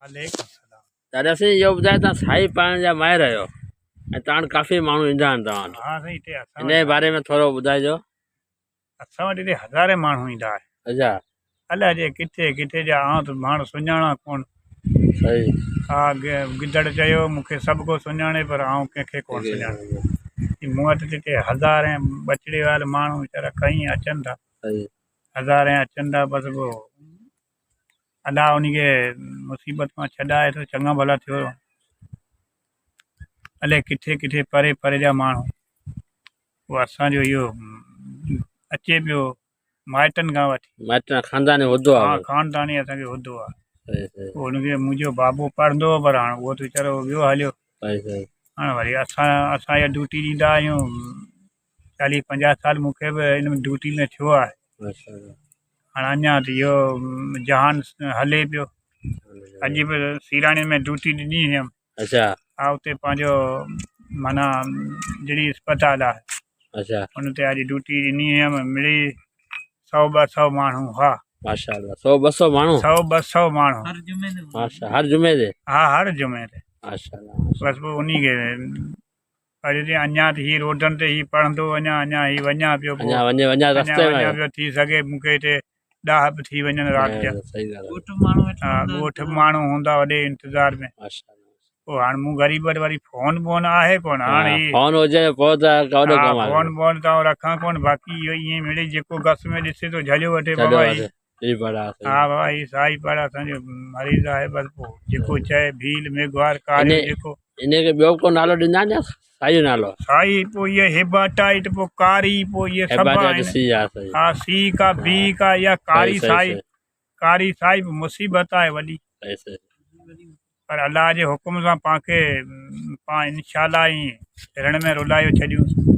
عليڪم السلام. دادا سائين اهو ٻڌايو توهان سائي پائڻ جا ماهر آهيو ۽ توهان وٽ ڪافي ماڻهو ايندا آهن توهان وٽ ها سائين هتي اسان ان جي باري ۾ ٿورو ٻڌائجو. اسان وٽ هتي هزارين ماڻهو ايندا آهن. اچا. الائجي ڪٿي ڪٿي جا آئون ته ماڻهو سڃاڻان ڪونه. صحيح. ها گدڙ چيو مون کي سڀ ڪو سڃاڻي پر آئون ڪنهن کي ڪونه سڃاڻان. مون وٽ هتي هزارين ٻچڙي وارا ماڻهو ويچارا ڪئين اچن ٿا. صحيح. هزارين اچن ٿا بس پوء الله ان کي مصيبت مان ڇڏائي ٿو چڱا ڀلا ٿيو الائي ڪٿي ڪٿي پري پري جا ماڻهو پوء اسان جو اهو اچي پيو مائٽن کان وٺي مائٽن خانداني عهدو آهي ها خانداني اسان کي عهدو آهي پوء ان کي منهنجو بابو پڙهندو هو پر هاڻ اهو ته ويچارو ويو هليو هاڻ وري اسان اسان اها ڊيوٽي ڏيندا آهيون چاليهه پنجاهه سال مون کي به ان ڊيوٽي ۾ ٿيو آهي هاڻ اڃا ته اهو جهان هلي پيو اڄ به سيراڻي ۾ ڊيوٽي ڏني هيم اچھا ها اتي پنهنجو معنيٰ جهڙي اسپتال آهي اچھا ان تي اڄ ڊيوٽي ڏني هيم مڙئي سو ٻه سو ماڻهو هئا ماشاءالله سو ٻه سو ماڻهو سو ٻه سو ماڻهو هر جمعي تي ماشاء هر جمعي تي ها هر جمعي تي ماشاءالله بس پوء انهي کي اڄ جي اڃا ته هي روڊن تي هي پڙهندو وڃان اڃا هي وڃان پيو پوء اڃا وڃي وڃان رستي ۾ وڃان پيو ٿي سگهي مون کي هتي ڏاهه به ٿي وڃن رات جا صحيح ڳالهه ڳوٺ ماڻهو ويٺا ها ڳوٺ ماڻهو هوندا وڏي انتظار ۾ پوء هاڻ مون غريب وٽ وري فون بون آهي ڪونه هاڻ هي فون هجي پوء ته وڏو ڪم آهي فون بون ته آئون رکان ڪونه باقي اهو ائين مڙئي جيڪو گس ۾ ڏسي ٿو جهليو وٺي بابا هي هي پڙا ها بابا هي سائي پڙا اسان جو مريض آهي بس پوء جيڪو چئي ڀيل ميگهوار ڪاريو جيڪو ان کي ٻيو ڪو نالو ڏيندا آهن يا سائي جو نالو سائي پوء اهي هيباٽائيٽ پوء ڪاري پوء اهي سڀ آهن ها سي ڪا بي ڪا يا ڪاري سائي ڪاري سائي به مصيبت آهي وڏي پر الله جي حڪم سان پان کي پان انشاء الله ائين رڻ ۾ رلايو ڇڏيون.